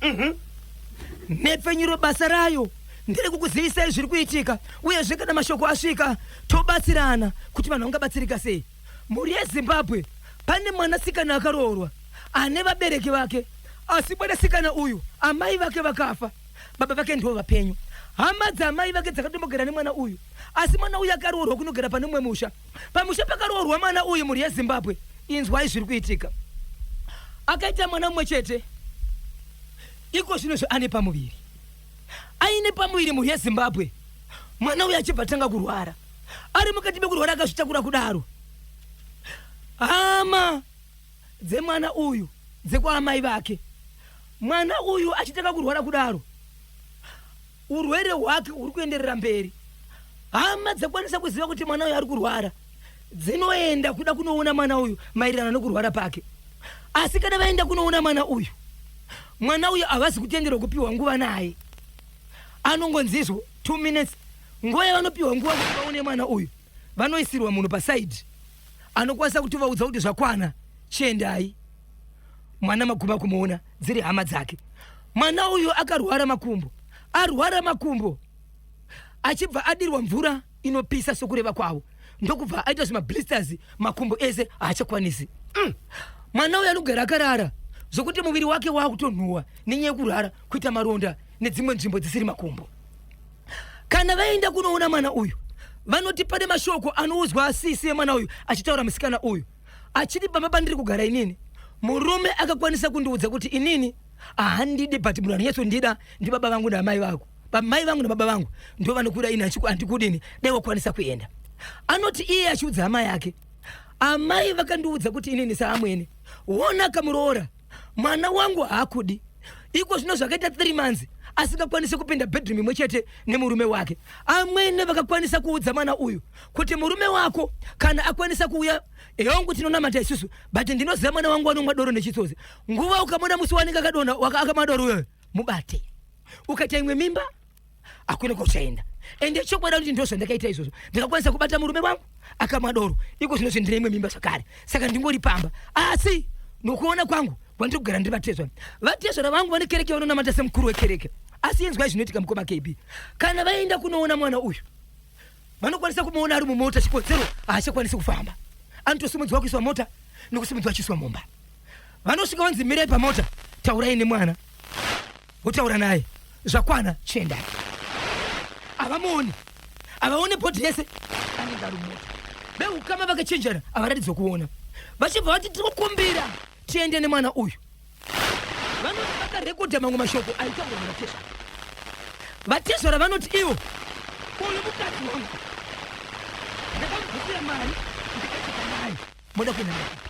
Nhepfenyuro basa rayo ndiri kukuzivisai zviri kuitika, uyezve kana mashoko asvika tobatsirana kuti vanhu vangabatsirika sei. Mhuri yeZimbabwe, pane mwanasikana akaroorwa ane vabereki vake, asi mwanasikana uyu amai vake vakafa, baba vake ndivo vapenyu. Hama dzaamai vake dzakatombogara nemwana uyu, asi mwana uyu akaroorwa kunogara pane mumwe musha. Pamusha pakaroorwa mwana uyu, mhuri yeZimbabwe, inzwai zviri kuitika. Akaita mwana mumwe chete, iko zvino zvo ane pamuviri, aine pamuviri. Mhuri yeZimbabwe, mwana uyu achibva tanga kurwara. Ari mukati mekurwara akazvitakura kudaro, hama dzemwana uyu dzekwaamai vake, mwana uyu achitanga kurwara kudaro, urwere hwake huri kuenderera mberi, hama dzakwanisa kuziva kuti mwana uyu ari kurwara, dzinoenda kuda kunoona mwana uyu maererano nokurwara pake. Asi kana vaenda kunoona mwana uyu, mwana uyu havasi kutenderwa kupiwa nguva naye. Anongonzizvo 2 minutes, nguva yavanopiwa nguva kuti vaone mwana uyu, vanoisirwa munhu pasaidi anokwanisa kutovaudza kuti zvakwana, chiendai, mwana maguma kumuona, dziri hama dzake. Mwana uyu akarwara makumbo, arwara makumbo achibva adirwa mvura inopisa sokureva kwavo, ndokubva aita zvimablisters makumbo ese, haachakwanisi. Mwana uyu anogara akarara zvokuti muviri wake waakutonhuhwa nenyaya yekurwara kuita maronda. nedzimwe nzvimbo dzisiri makumbo. Kana vaenda kunoona mwana uyu, vanoti pane mashoko anoudzwa asisi yemwana uyu achitaura musikana uyu achiti, pamba pandiri kugara inini, murume akakwanisa kundiudza kuti inini haandidi, but munhu anonyatsondida ndibaba vangu naamai vako, mai vangu nababa vangu ndo vanokuda ini, handikudini, dai wakwanisa kuenda. Anoti iye achiudza amai ake, amai vakandiudza kuti inini saamwene, wona kamuroora, mwana wangu haakudi. Iko zvino zvakaita 3 months asingakwanisi kupinda bedroom imwe chete nemurume wake. Amwene vakakwanisa kuudza mwana uyu kuti murume wako kana akwanisa kuuya yongu tinonamata isusu, but ndinoziva mwana wangu anomwa doro nechitsotsi. Nguva ukamona musi wanenge akadonha akamwa doro uyoyo, mubate. Ukaita imwe mimba hakuna kwauchaenda. Ende chokwadi kuti ndozvo ndakaita izvozvo, ndakakwanisa kubata murume wangu akamwa doro. Iko zvino ndine imwe mimba zvakare, saka ndingori pamba. Asi nokuona kwangu kwandiri kugara ndiri vatezvara, vatezvara vangu vane kereke vanonamata semukuru wekereke. Asi inzwai zvinoitika mukoma KB, kana vaenda kunoona mwana uyu, vanokwanisa kumuona ari mumota. Chikonzero, haachakwanisi kufamba, anotosimudzwa kuiswa mota nekusimudzwa achiiswa mumba. Vanosvika vanzi mirai pamota, taurai nemwana, votaura naye, zvakwana, chiendai. Havamuoni, havaone bhodhi yese, anenge ari mumota. Veukama vakachenjana havaratidzwa kuona, vachibva vati tiri kukumbira tiende nemwana uyu. Vanoti vakarekodha mamwe mashoko aitaurwa navatezvara. Vatezvara vanoti ivo, uyu mukadzi wangu, ndakamubvisira mari ndikacheka naye, moda kuenda naye kupi?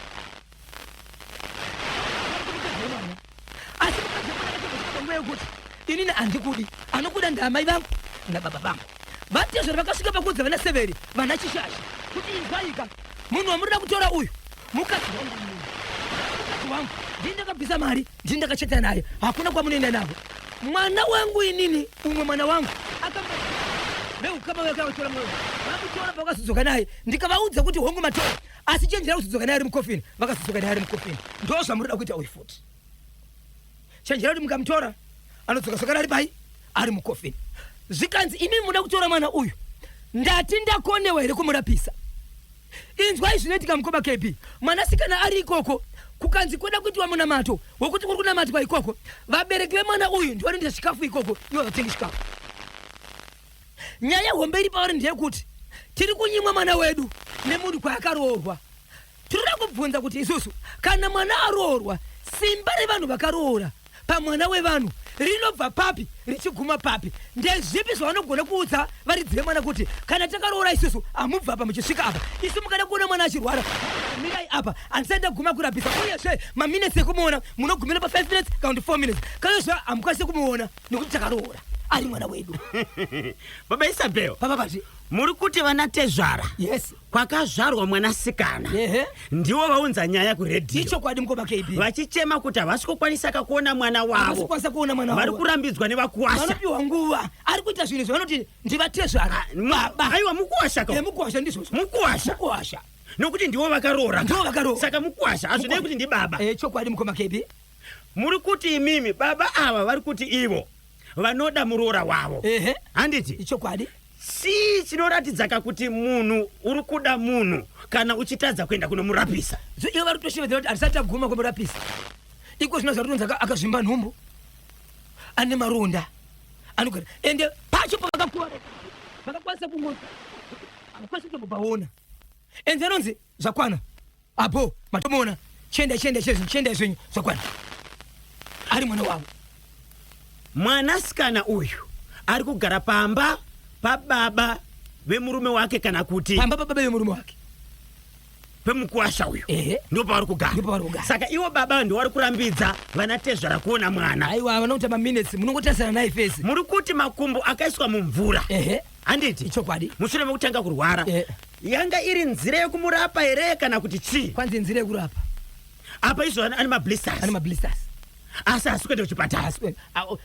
Asi mukadzi wemwana akatozosvika panguva yekuti inini handikudi, anokuda ndaamai vangu nababa vangu. Vatezvara vakasvika pakuudza vana Severi, vana Chishasha kuti inzwaika, munhu wamurida kutora uyu mukadzi wangu, munhu mukadzi wangu, ndini ndakabvisa mari, ndini ndakacheta naye, hakuna kwamunoenda navo. Mwana wangu inini, umwe mwana wangu akamba veukama vakatora mwana vakutora, pavakazodzoka naye ndikavaudza kuti hongu matora, asi chenjera kuzodzoka naye ari mukofini. Vakazodzoka naye ari mukofini. Ndo zvamurida kuita uyu futi, chenjera kuti mukamutora anodzoka zvakare ari pai, ari mukofini. Zvikanzi imi muda kutora mwana uyu, ndati ndakonewa here kumurapisa? Inzwai zvinoitika mukoma KB, mwanasikana ari ikoko, kukanzi kuda kuitiwa munamato wekuti kuri kunamatwa ikoko, vabereki vemwana uyu ndivanoendesa chikafu ikoko, ivo vatengi chikafu. Nyaya hombe iri pavari ndeyekuti tiri kunyimwa mwana wedu nemunhu kwaakaroorwa. Tinoda kubvunza kuti isusu kana mwana aroorwa, simba revanhu vakaroora pamwana wevanhu rinobva papi richiguma papi? Ndezvipi zvavanogona kuudza varidzi vemwana kuti kana takaroora isusu hamubva apa muchisvika apa? Isu mukada kuona mwana achirwara, mirai apa, handisati ndaguma kurapisa. Uyezve maminetsi ekumuona munogumira pa5 minutes kana kuti 4 minutes, kanozve hamukwanisi kumuona nekuti takaroora, ari mwana wedu. Baba Isabel. Baba vati muri kuti vana tezvara yes kwakazvarwa mwanasikana Ehe. ndivo vaunza nyaya kuredhiyo? Ichokwadi mukoma KB. Vachichema kuti havasi kukwanisa kuona mwana havasi wavo, kukwanisa kuona mwana vari wavo, kurambidzwa nevakuwasha. Vanopiwa nguva, ari kuita zvinhu zvavanoti ndivatezvara baba. Aiwa, mukuwasha ka. Mukuwasha, ndizvozvo. Mukuwasha. Mukuwasha. Nokuti ndivo vakaroora. Ndivo vakaroora. Saka mukuwasha, hazvinei kuti ndibaba. Chokwadi mukoma KB. Muri kuti imimi baba ava vari kuti ivo vanoda muroora wavo? Ehe. Handiti? Ichokwadi. Chii chinoratidza ka kuti munhu uri kuda munhu kana uchitadza kuenda kunomurapisa? So ivo vari kutoshevedzera kuti hatisati taguma kumurapisa. Iko zvino zvaritonzi akazvimba nhumbu, ane maronda, anogara ende pacho pavakakuvara vakakwanisa kungo havakwanisi kutombopaona. Ende anonzi zvakwana apo matomuona, chienda, chienda chezvinyu, chienda zvenyu, zvakwana, ari mwana wavo. Mwanasikana uyu ari kugara pamba pababa vemurume wake kana kuti pamba pababa vemurume wake? Pemukuwasha uyu. Ehe. Ndipo pavari kugara. Ndipo pavari kugara. Saka ivo baba ndivo vari kurambidza vana tezvara kuona mwana? Aiwa, vanokuta maminutes, munongotarisana naye face. Muri kuti makumbo akaiswa mumvura? Ehe. Handiti? Ichokwadi. Mushure mekutanga kurwara, Eh. yanga iri nzira yekumurapa here kana kuti chii? Kwanzi nzira yekurapa. Apa izvo ane mablisters. Ane mablisters. Asi hasi kuenda kuchipatara? Haasi kuenda.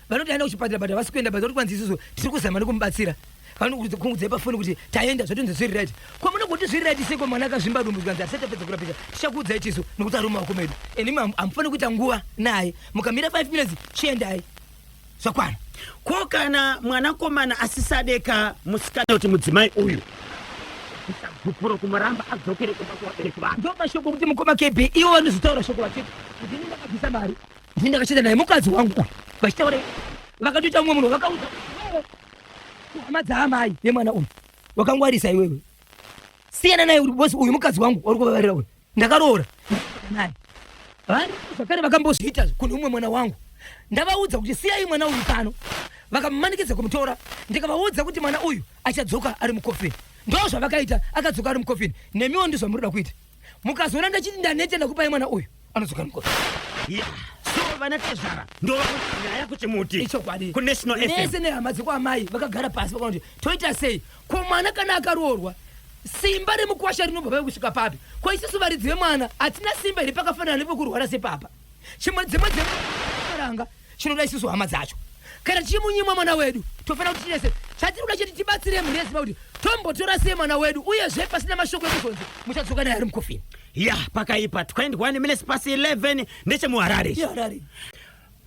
Vanoti aenda kuchipatara, but havasi kuenda. But vari kwanzi isusu tiri kuzama nekumubatsira. Vanokungudzai pafoni kuti taenda, zvatonzi zviri right. Kwamunogoti zviri right seko mwana akazvimba dumbu? Zvikanzi hatisati tapedza kurapisa, tichakuudzai tisu nekuti ari mumaoko medu. And imi hamufaniri kuita nguva naye, mukamira 5 minutes, chiendai, zvakwana. Ko kana mwanakomana asisadeka musikana, kuti mudzimai uyu gupuro kumuramba adzokere kumba kuvabereki vake? Ndo mashoko okuti mukoma KB, ivo vanozotaura shoko vachiti ndini ndakabvisa mari, ndini ndakacheta naye, mukadzi wangu uyu, vachitaura. Vakatoita mumwe munhu vakaudza wewe kuhama dzaamai yemwana uyu wakangwarisa iwewe, siyana naye uri bosi uyu mukadzi wangu wari kuvavarira uyu, ndakaroora naye. Vari zvakare vakambozviita kune umwe mwana wangu, ndavaudza kuti siyai mwana uyu pano, vakamumanikidza kumutora, ndikavaudza kuti mwana uyu achadzoka ari mukofini. Ndo zvavakaita, akadzoka ari mukofini. Nemiwo ndizvamuri kuda kuita, mukazoona ndachiti ndaneta ndakupai mwana uyu anodzoka ari mukofini. Yeah. So vana tezvara ndo nyaya kuchimuti. Ichokwadi. KuNational FM. Nese nehama dzekwaamai vakagara pasi vakaona kuti toita sei, ko mwana kana akaroorwa simba remukwasha rinobva pave kusvika papi? Ko isusu varidzi vemwana hatina simba here pakafanana nepekurwara sepapa? Chimwe dzimwe dzemaranga chinoda isusu hama dzacho, kana tichimunyimwa mwana wedu tofanira kuti tinese chatiri kuda cheti tibatsire mhuri yeZimbabwe kuti tombotora sei mwana wedu, uyezve pasina mashoko ekuzonzi muchadzoka naye ari mukofini. Ya, pakaipa. 21 minutes past 11, ndechemuHarare. IHarare.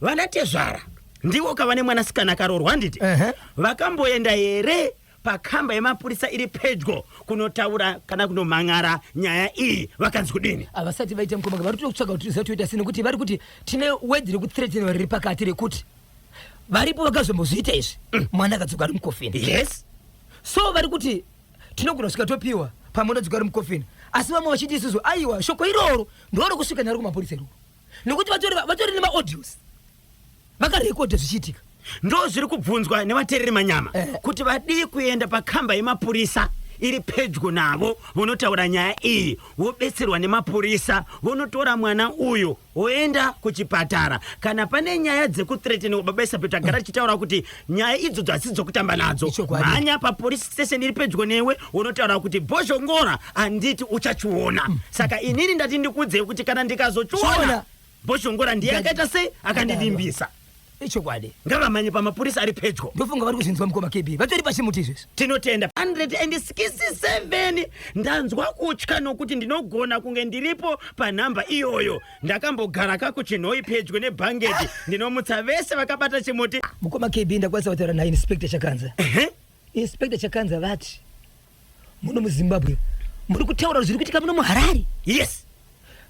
Vana tezvara ndivo kava nemwanasikana akaroorwa, handiti? Ehe. Vakamboenda here pakamba yemapurisa iri pedyo kunotaura kana kunomhan'ara nyaya iyi? Vakanzi kudini? Havasati vaita, mukoma. Vari kutotsvaga kuti tiziva toita sei, nekuti vari kuti tine wedhi rekuthreatenwa riri pakati rekuti varipo vakazombozviita izvi, mwana akadzoka ari mukofini. So vari kuti tinogona kusvika topiwa pamwe unodzoka ari mukofini, asi vamwe vachiti isusu aiwa, shoko iroro ndoro kusvika naro kumapurisa iroro, nekuti vatori nemaaudios vakarekodha zvichiitika. Ndo zviri kubvunzwa nevateereri manyama kuti vadii kuenda pakamba yemapurisa iri pedyo navo, vonotaura nyaya iyi, vobetserwa nemapurisa, vonotora mwana uyu woenda kuchipatara. Kana pane nyaya dzekuthreatenwa, baba Isabel, tagara tichitaura kuti nyaya idzodzo hadzisi dzokutamba nadzo. Ichokwadi. Mhanya papolice station iri pedyo newe, wonotaura kuti bhozhongora handiti uchachiona. Saka inini ndati ndikuudzei kuti kana ndikazochiona Chiona. Bhozhongora ndiye akaita sei, akandivimbisa. Ichokwadi. Ngavamhanye pamapurisa ari pedyo. Ndofunga vari kuzvinzwa, mukoma KB, vatori pachimuti izvezvi. Tinotenda. 167, ndanzwa kutya nokuti ndinogona kunge ndiripo panhamba iyoyo. Ndakambogara kakuChinhoi pedyo nebhangeti. Ndinomutsa vese vakabata chimuti. Mukoma KB, ndakwanisa kutaura naInspector Chakanza. Inspector Chakanza vati muno muZimbabwe muri kutaura zviri kuitika muno muHarare.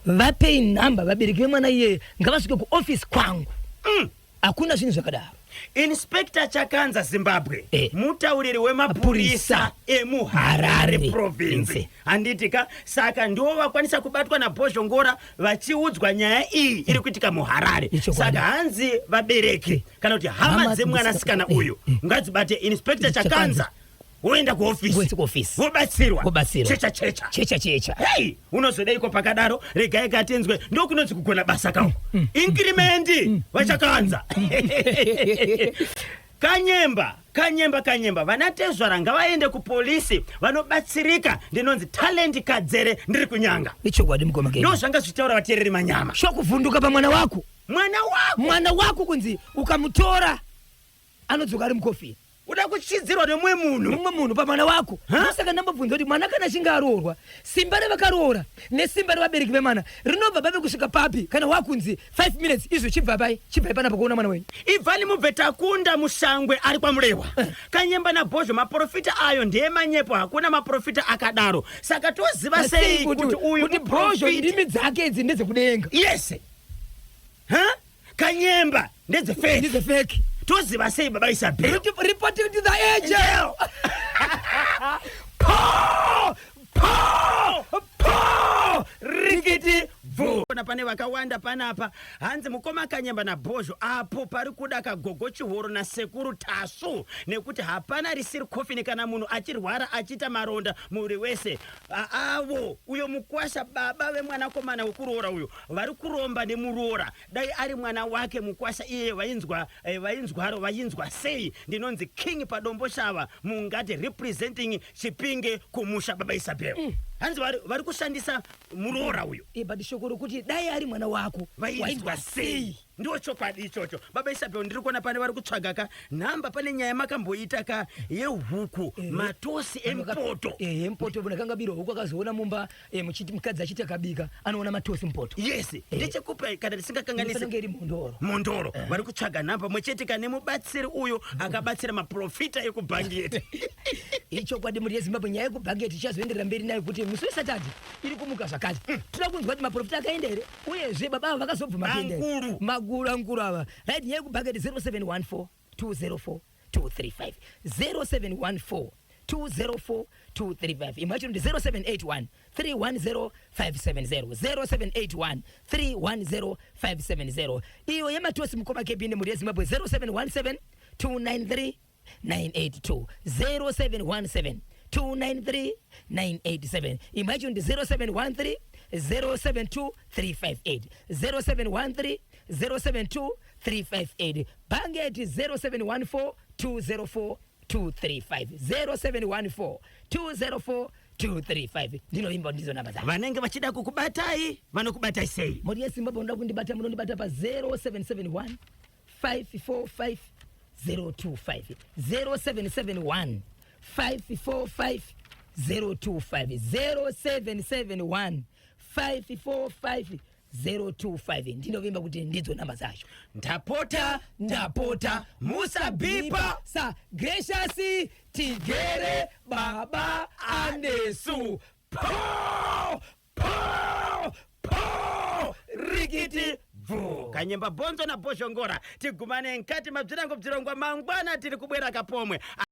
Vapei nhamba, vabereki vemwana iyeye ngavasvike kuofisi kwangu. Hakuna zvinhu zvakadaro. Inspector Chakanza, Zimbabwe, mutauriri wemapurisa. wemapurisa emuHarare Harare Province, Province. handiti ka? Saka ndivo vakwanisa kubatwa naBhozhongora vachiudzwa nyaya iyi iri kuitika muHarare. Ichokwadi. Saka hanzi vabereki kana kuti hama Hama dzemwanasikana uyu ngadzibate Inspector Chakanza. Chakanza, woenda kuofisi. Voenda kuofisi. Vobatsirwa. Vobatsirwa. Checha checha. Checha checha. Hei, unozodeiko pakadaro? Regai katinzwe, ndokunonzi kugona basa kangu. Increment, vaChakanza. Kanyemba, Kanyemba, Kanyemba, vanatezvara ngavaende kupolisi vanobatsirika. Ndinonzi Talent Kadzere, ndiri kunyanga. Ichokwadi, mukoma KB. Ndo zvanga zvichitaura vateereri manyama. Shokuvhunduka pamwana wako. Mwana wako. Mwana wako kunzi ukamutora anodzoka ari mukofini. Uda kuchidzirwa nemumwe munhu. Mumwe munhu pamwana wako. Ha? Saka ndambobvunza kuti mwana kana achinge aroorwa, simba revakaroora nesimba revabereki vemwana rinobva papi kusvika papi? Kana wakunzi 5 minutes izvo, chibva pai, chibvai panapa kuona mwana wenyu. Ibvani mubve. Takunda Mushangwe ari kwaMurehwa. Kanyemba naBhozho, maprofita ayo ndeemanyepo, hakuna maprofita akadaro. Saka toziva sei kuti uyu kuti Bhozho muprofita? Ndimi dzake idzi ndedzekudenga. Yes, ha, Kanyemba ndedzefake. Ndedzefake. Toziva sei, baba Isabel? Reporting to the angel. Po po po, rikiti bvu. Ona, pane vakawanda panapa. Hanzi mukoma Kanyemba naBhozho, apo pari kuda kagogo Chihoro nasekuru Tasvu, nekuti hapana risiri kofini kana munhu achirwara achiita maronda muviri wese. Avo uyo mukwasha, baba vemwanakomana wekuroora uyo, vari kuromba nemuroora. Dai ari mwana wake mukwasha iyeye vainzwa vainzwaro vainzwa sei? Ndinonzi King paDombo Shava, mungati representing Chipinge kumusha. Baba Isabel, hanzi vari kushandisa muroora uyo. But shoko rokuti dai ari mwana wako vainzwa sei, ndo chokwadi ichocho. Baba Isabel, ndiri kuona pane vari kutsvaga ka nhamba. Pane nyaya makamboita ka yehuku, matosi emupoto. Emupoto, munhu akanga abirwa huku, akazoona mumba muchiti mukadzi achiti akabika, anoona matosi mupoto. Yes, ndechekupa kana tisingakanganisi. Inofanira iri Mhondoro. Mhondoro. Vari kutsvaga nhamba mwechete kane mubatsiri uyo akabatsira maprofita ekubhangeti. Ichokwadi, mhuri yeZimbabwe, nyaya yekubhangeti ichazoenderera mberi nayo kuti musi weSatadhi iri kumuka zvakare. Toda kunzwa kuti maprofita akaenda here, uyezve baba ava vakazobvuma kuenda here. Anguru. Maguru, anguru ava. Right, nyaya yekubhangeti, 0714. 204 235, 0714 204 235. Imwe yacho ndi 0781 310 570, 0781 310 570. Iyo yematosi, mukoma KB nemhuri yeZimbabwe, 0717 293 982, 0717 293 987. Imwe yacho ndi 0713 072 358, 0713 072 358. Bangeti 0714 204 235, 0714 204 235. Ndinovimba ndizo namba zako. Vanenge vachida kukubatai vanokubatai sei? Mhuri yeZimbabwe, unoda kundibata, munondibata pa 0771 545 025, 0771 545 025, 0771 545 025. Ndinovimba kuti ndidzo namba zacho. Ndapota, ndapota, musabhipa. Sa Gracious Tigere, Baba Anesu. Po po po, rikiti bvu. Kanyemba bhonzo na bhozhongora, tigumane mkati mabzirango bzirongwa mangwana. Tiri kubwera kapomwe.